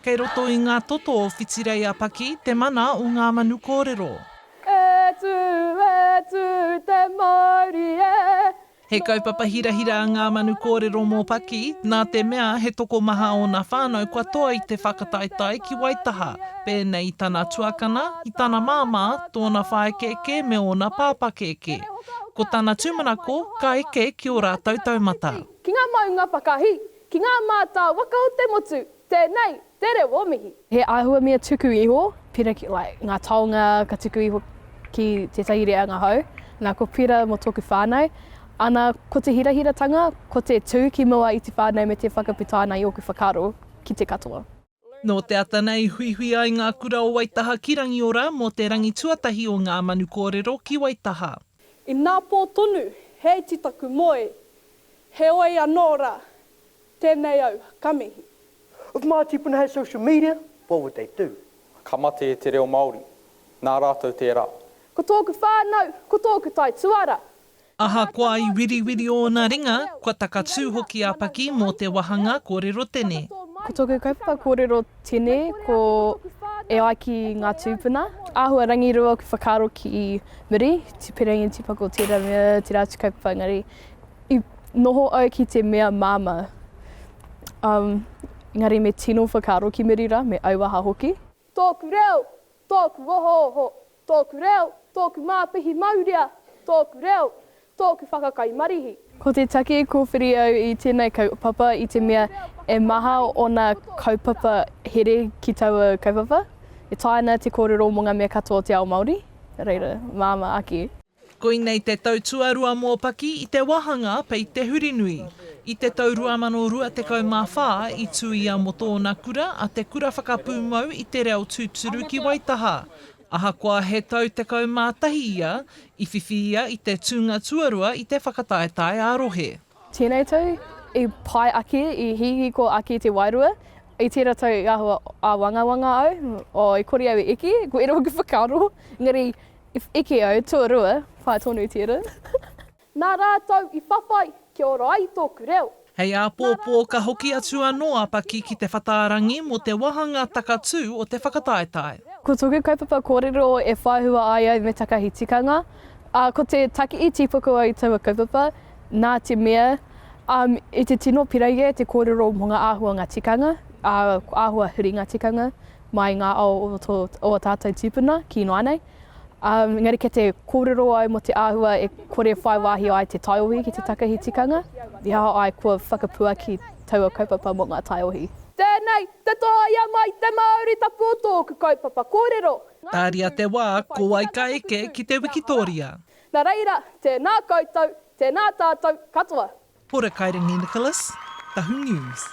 Kei roto i ngā toto o Whitirei a Paki te mana o ngā manu kōrero. E tū, e tū te mauri e. He kaupapa hirahira ngā manu kōrero mō Paki, nā te mea he tokomaha ōna whānau kua toa i te whakataetae ki Waitaha, pēnei i tana tuakana, i tana māmā, tōna whaea kēkē me ōna pāpā kēkē. Ko tana tūmanako, ka eke ki ō rātou taumata. Ki ngā maunga whakahī, ki ngā mātā waka o te motu, Tēnei te reo o mihi. He āhua mea tuku iho, pera ki like ngā taonga ka tuku iho ki tētahi reanga hou. Nā, ko pera mō tōku whānau. Ana, ko te hirahiratanga, ko te tū ki mua i te whānau me te whakaputaina i ōku whakaaro ki te katoa. Nō te ata nei huihui ai ngā kura o Waitaha ki Rangiora mō te rangi tuatahi o Ngā Manu Kōrero ki Waitaha. Inā pō tonu, he iti taku moe, heoi anō rā, Tēnei au, ka mihi. If my tipuna had social media, what would they do? Ka mate te reo Māori. Nā rātou tērā. Ko tōku whānau, ko tōku taituara. Ahakoa i wiriwiri ōna ringa, kua takatū hoki a Paki mō te wāhanga kōrero tene. Ko tōku kaupapa kōrero tene ko e ai ki ngā tūpuna. Āhua rangirua oku whakaaro ki muri, te perangi tīpako tērā mea, tērā atu kaupapa engari I noho au ki te mea māmā. Um, engari me tino whakaaro ki muri rā, me auaha hoki. Tōku reo, tōku ohooho, tōku reo, tōku māpihi maurea, tōku reo, tōku whakakai marihi. Ko te take i kōwhiri au i tēnei kaupapa i te mea e maha ōna kaupapa here ki taua kaupapa. E taea ana te kōrero mō ngā mea katoa o te ao Māori, reira, māmā ake. Koinei te tau tuarua mō Paki i te wāhanga Pei Te Hurinui. I te tau 2024 i tū ia mō tōna kura a Te Kura Whakapūmau i te Reo Tūturu ki Waitaha. Ahakoa he tau 11 ia, i whiwhi ia i te tūnga tuarua i te whakataetae ā-rohe. Tēnei tau i pai ake, i hihiko ake te wairua. I tērā tau i āhua āwangawanga au, oh, i kore au e eke, ko ērā hoki whakaaro, engari I eke au, tuarua, whai tonu tērā. Nā rātou i whawhai kia ora ai tōku reo. Hei āpōpō ka hoki atu anō a Paki ki te whatārangi mō te wāhanga takatū o te whakataetae. Ko tōku kaupapa kōrero e whai hua ai au me takahi tikanga, ā, ko te take i tīpako au i taua kaupapa, nā te mea, ā, i te tino piraia te kōrero mō ngā āhua ngā tikanga, ā, āhua huri ngā tikanga, mai ngā ao o tō, o ā tātou tūpuna ki ināianei. Um, engari kei te kōrero au mō te āhua e kore whai wāhi ai te taiohi ki te takahi tikanga, i aha ai kua whakapuaki taua kaupapa mō ngā taiohi. Tēnei te toia mai te mauri tapu o tōku kaupapa kōrero. Tāria te wā, ko wai ka eke ki te wikitōria? Nā reira, tēnā koutou, tēnā tātou katoa. Pora Kairangi Nicholas, Tahu News.